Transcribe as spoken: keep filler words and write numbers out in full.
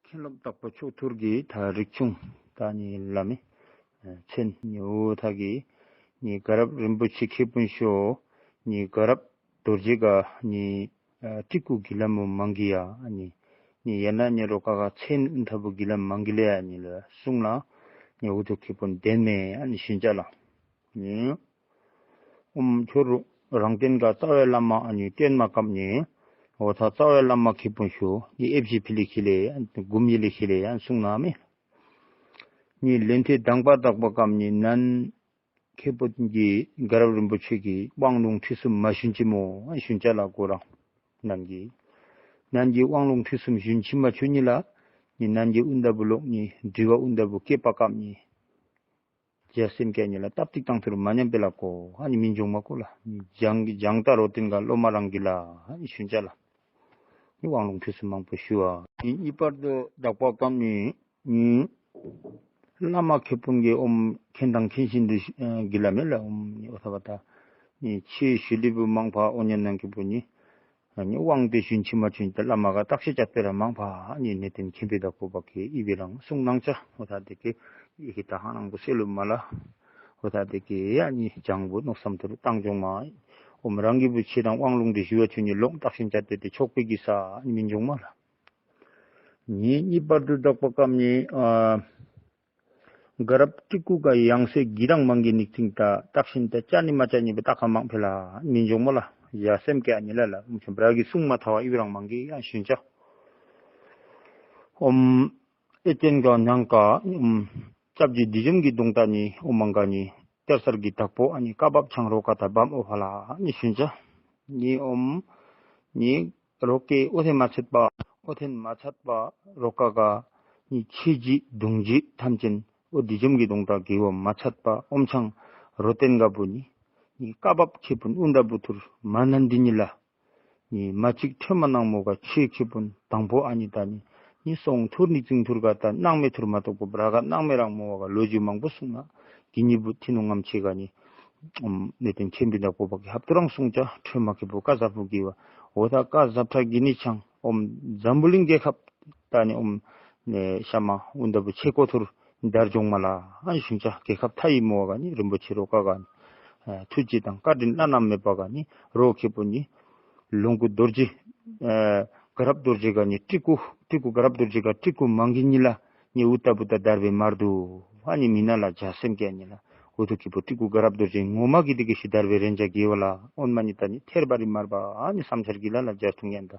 མཁན་སློབ་དྭགས་པོ་མཆོག་ཐུར་གྱི་ད་རིག་ཆུང་ད་ནི་བླ་མའི་མཚན་ཉི་འུ་ཐག་གི་ནི་དགའ་རབ་རིན་པོ་ཆེ་ཁེ་ཕུན་ཤོ་ནི་དགའ་རབ་རྡོ་རྗེ་ག་ནི་སྤྲུལ་སྐུ་གི་ལམ་མོ་མང་གི་ཡ་ནི་ནི་ཡ་ན་ནི་རོ་ཀ་ག་མཚན་ཨུན་ཐ་བུ་གི་ལམ་མང་གི་ལེ་ཡ་ནི་ལ་གསུང་ལ་ནི་འུ་ཐུ་ཁེ་ཕུན་ལྡན་མེ་ཨ་ནི་ཤུན་ཅ་ལ་ནི། ཨོམ་ཁྱོད་རང་བསྟན་ག་རྩ་བའི་བླ་མ་ཨ་ནི་བསྟེན་མ་སྐབས་ནས་འོ་ད་རྩ་བའི་བླ་མ་ཁེ་ཕུན་ཤོ་ཡི་ཨེབ་ཞི་ཕི་ལི་ཁི་ལེ་འགུམ་ཡི་ལི་ཁི་ལེ་ཡང་གསུང་ན་མེ། ནི་ལན་ཐེ་དང་པ་དག་པ་སྐབས་ནས་ནན་ཁེ་ཕུན་གྱི་དགའ་རབ་རིན་པོ་ཆེ་གི་དབང་ལུང་ཁྲིད་གསུམ་མ་ཞུན་ཅི་མོ་ཨ་ཞུན་ཅ་ལ་གོ་རང་ནན་གྱི་ནན་གྱི་དབང་ལུང་ཁྲིད་གསུམ་ཞུན་ཅི་མ་ཆུ་ཉི་ལ་ནི་ནན་གྱི་ཨུན་ད་བུ་ལོག་ནི་དྲི་བ་ཨུན་ད་བུ་སྐེད་པ་སྐབས་ནས། རྒྱལ་སེམས་སྐྱ་ཉིད་ལ་སྟབས་ཏིག་བཏང་ཐུར་མ་ཉམས་པའི་ལ་གོ་ཨ་ནི་མི་འབྱུང་མ་གོ་ལ། ནི་ལྗང་གི་ལྗང་ཏ་རོ་ཏིན་ག་སློབ་མ་རང་གི་ལ་ཨ་ནི་ཤུན་ཅ་ལ། ནི་དབང་ལུང་ཁྲིད་གསུམ་མང་པོ་ཞུ་བ། ནི་གཉིས་པར་དུ་བདག་པོ་སྐམ་ནི་ནི་བླ་མ་ཁེ་ཕུན་གྱི་ཨོམ་མཁན་དང་མཁན་བཞིན་དུ་གི་ལ་མེ་ལ་ཨོམ་ནི་ཨོ་ཐ་བ་ཏ། ནི་ཆེ་ཞུ་ལི་བུ་མང་པ་ཨོ་ཉན་ནང་གི་བུ་ནི། ཨ་ནི་དབང་དེ་ཞུན་ཆི་མ་ཆུན་ཏེ་བླ་མ་ག་བརྟག་ཞིབ་བྱ་སྤེ་ར་མང་ཕ་ཨ་ནི་གནས་བརྟན་མཁྱེན་པའི་བདག་པོ་བ་ཀའི་ཨི་བི་རང་གསུང་གནང་ཅ་འོ་ད་དེ་ཀའི་ཨི་ཁི་ད་ཧ་ནང་པོ་སེ་ལུ་མ་ལ་འོ་ད་དེ་ཀའི་ཨ་ནི་ལྗང་བུ་ནོག་བསམ་དུ་བཏང་བྱུང་མ་ཨོ་མ་རང་གི་བུ་ཆེ་དང་དབང་ལུང་དེ་ཞུ་བ་ཆུན་ནི་ལོག་བརྟག་ཞིབ་བྱ་སྟེ་དེ་ཆོག་པའི་གི་ས་ཨ་ནི་མི་འབྱུང་མ་ལ། ཉིད་གཉིས་པར་དུ་བདག་པོ་སྐམ་ནི་ཨ། དགའ་རབ་སྤྲུལ་སྐུ་ག་ཡང་སེ་གི་རང་མང་གི་ནིག་ཐིང་ད་བརྟག་ཤིན་ད་ཅ་ནི་མ་ཅ་ཉི་བི་ཏ་ཁ་མང་ཕེ་ལ་མི་འཇོག་མོ་ལ་ཡ་སེམས་ཀྱ་ཉི་ལ་ལ་ཨུམ་ཆེན་བྲག་གི་སྲུང་མ་ཐ་བ་ཨི་བི་རང་མང་གི་ཡ་ཤུན་ཅ་ཨོམ་ཨེ་ཅན་ག་ཉང་ག་ཨུམ་ཅབ་ཇི་དི་ཇམ་གི་གདོང་ད་ནི་ཨོམ་མང་ག་ནི་གཏེར་སར་གི་དག་པོ་ཨ་ནི་ཀ་བབ་ཆང་རོ་ཀ་ད་བམ་ཨོ་ཕ་ལ་ནི་ཤུན་ཅ་ནི་ཨོམ་ནི། རོ་ཀའི་ཨོ་ཐེན་མ་ཚད་པ་ཨོ་ཐེན་མ་ཚད་པ་རོ་ཀ་ག་ནི་ཆེ་ཇི་གདུང་ཇི་ཐམས་ཅན་ཨོ་དི་ཇམ་གི་གདུང་དག་གི་ཨོ་མ་ཚད་པ་ཨོམ་ཆང་རོ་ཏེན་ག་བུ་ནི་ནི་ཀ་བབ་ཁེ་ཕུན་ཨུན་ད་བུ་ཐུར་མ་ནན་དི་ཉི་ལ་ནི་མ་ཅིག་ཁྲོས་མ་ནང་མོ་ག་ཆེ་ཁེ་ཕུན་དང་པོ་ཨ་ནི་ད་ནི་ནི་སོང་ཐུར་ནི་ཙིང་ཐུར་ག་ད་སྣང་མེ་ཐུར་མ་གཏོགས་པོ་བྲ་ག་སྣང་མེ་རང་མོ་བ་ག་ལོ་རྒྱུས་མང་པོ་གསུང་ན་གི་ཉི་བུ་ཐི་ནུ་ངམ་ཆེ་ག་ནི། ཨོམ་གནས་བརྟན་མཁྱེན་པའི་བདག་པོ་བག་གི་ཧབ་ཏུ་རང་གསུང་ཅ་ཁྲོས་མ་ཁེ་པོ་ཀ་ཟབ་ཕུག་གི་བ་འོ་ད་ཀ་ཟབ་ཕྲ་གི་ནི་ཆང་ཨོམ་འཛམ་བུ་གླིང་རྒྱལ་ཁབ་ད་ནི་ཨོམ་ནས་ཤ་མ་ཨུན་ད་བུ་ཆེ་ཀོ་ཐུར་འདར་ཇོང་མ་ལ་ཨ་ནི་ཤུན་ཅ་རྒྱལ་ཁབ་མཐའ་ཡི་མོ་བ་ག་ནི་རིན་པོ་ཆེ་རོ་ཀ་ག་ནི་ཐུགས་རྗེ་དང་བཀའ་དྲིན་བླ་ན་མེད་པ་ག་ནི་རོ་ཁེ་པོ་ནི་ལོངས་སྐུ་རྡོ་རྗེ་དགའ་རབ་རྡོ་རྗེ་ག་ནི་སྤྲུལ་སྐུ་སྤྲུལ་སྐུ་དགའ་རབ་རྡོ་རྗེ་ག་སྤྲུལ་སྐུ་མང་གི་ཉི་ལ། ཉི་འུ་ལྟ་བུ་ད་དར་བའི་མར་དུ་ཨ་ནི་མི་ན་ལ་ཇ་སེམས་ཀྱ་ཉི་ལ་འུ་ཐུ་ཁི་པོ་ཏི་ཀུ་དགའ་རབ་རྡོ་རྗེ་ངོ་མ་གི་ཏི་ཀི་ཤི་དར་བའི་རེན་ཇ་གི་བ་ལ་ཨོན་མ་ཉི་ད་ནི་ཐེར་བ་རི་མར་བ་ཨ་ནི་བསམ་འཆར་གི་ལ་ལ་ཇ་ཐུང་ཡན་ད་